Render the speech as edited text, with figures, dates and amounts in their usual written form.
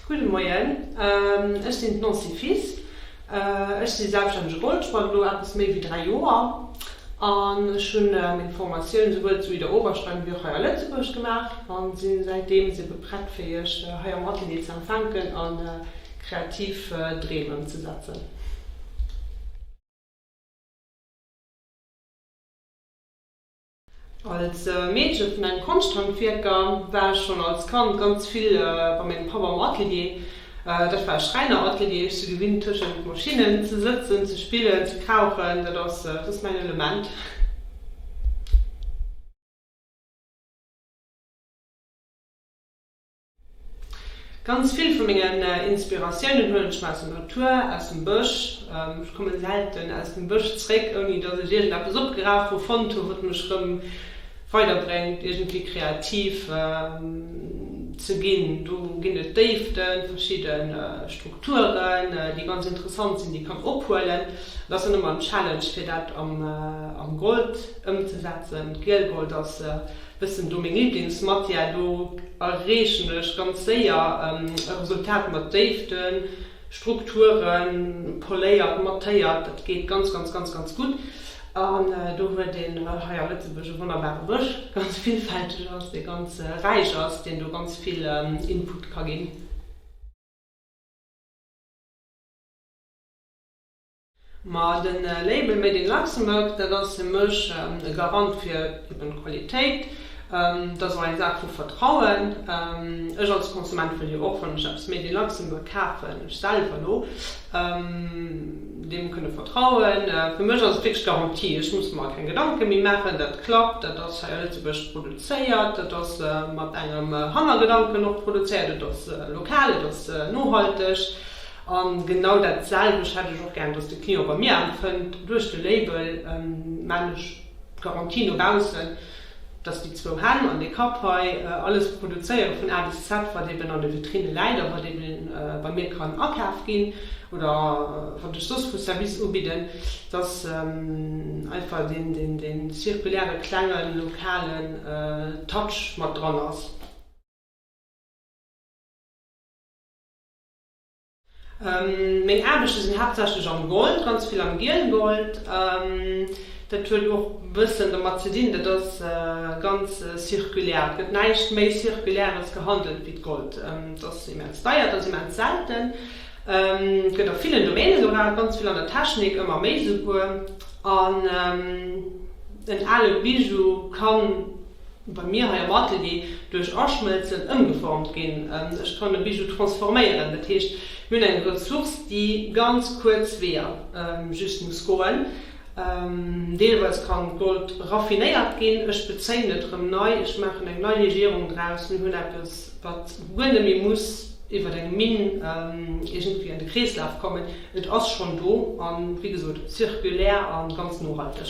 Gudde Moien, ech sinn d'Nancy Fils. Ech si selbststännege Goldschmadd elo eppes méi wéi 3 Joer an ech hunn meng Formatioun souwuel zu Idar-Oberstein wéi och hei a Lëtzebuerg gemaach an sinn säitdeems ebe prett fir iech hei am Atelier ze empfänken a kreativ Dreem ëmzesetzen. Als Meedche vun engem Konschthandwierker war ech schonn als Kand ganz vill bei mengem Papp am Atelier. Dat war e Schräineratelier. Ech si gewinnt tëschent Maschinnen ze sëtzen, ze spillen, ze krauchen. Dat ass, dat ass mäin Element. Ganz vill vu mengen Inspiratiounen huelen ech mer aus der Natur, aus dem Bësch. Ech kommen selten aus dem Bësch zréck, ouni dass ech iergendeppes opgeraf hu, fonnt hu, wat mech rëm weiderbréngt, iergendwéi kreativ ze ginn. Do ginn et Déiften, verschidde Strukturen, déi ganz interessant sinn, déi kann ophuelen. Et ass dann ëmmer en Challenge, fir dat am Gold ëmzesetzen. D'Gielgold ass Bëssen do meng Lieblingsmatière, do erreechen ech ganz séier e Resultat mat Déiften, Strukturen, poléiert, mattéiert, dat geet ganz, ganz, ganz, ganz gutt. An do huet een hei a Lëtzebuerg e wonnerbare Bësch, ganz villfälteg ass, dee ganz räich ass, deen do ganz vill Input ka ginn. Ma de Label Made in Luxembourg, dat ass fir mech e Garant fir eben d'Qualitéit. Dat ass och eng Saach vu Vertrauen. Ech als Konsument wëll jo och, wann ech eppes Made in Luxembourg kafen, ech selwer elo, deem kënne vertrauen. Fir mech ass et wierklech Garantie. Ech muss mer keng Gedanke méi maachen, dat klappt, dat ass hei a Lëtzebuerg produzéiert, dat ass mat engem Hannergedanken och produzéiert, et ass lokal, et ass nohalteg. An genau dat selwecht hätt ech och gären, dass de Client bei mir empfënnt. Duerch de Label maan ech d'Garantie no baussen, dass déi zwou Hänn an dee Kapp hei alles produzéiere vun A bis Z, wat eben an de Vitrine läit a wat eben bei mir kann akaf ginn oder wat ech soss vu Service ubidden, dass einfach deen circuläre klengen lokalen Touch mat dran ass. Meng Aarbechte sinn haaptsächlech am Gold, ganz vill am Gielgold. Dat huet och e bëssen domat ze dinn, dat ass ganz circulaire. Et gëtt näischt méi Circuläres gehandelt wéi d'Gold. Et ass immens deier, et ass immens selten. Et gëtt a villen Domäne gebraucht, ganz vill an der Technik, ëmmer méi souguer. An en ale Bijou kann bei mir hei am Atelier duerch Aschmëlzen ëmgeformt ginn. Ech kann e Bijou transforméieren, dat heescht mir hunn eng Ressource déi ganz kuerz Weeër just muss goen. Deelweis kann d'Gold raffinéiert ginn, ech bezéien et erëm nei, ech maachen eng nei Legierung draus, mir hunn eppes wat guer net méi muss iwwer eng Minn iergendwéi an de Kreeslaf kommen, et ass schonn do an wéi gesot circulaire a ganz nohalteg.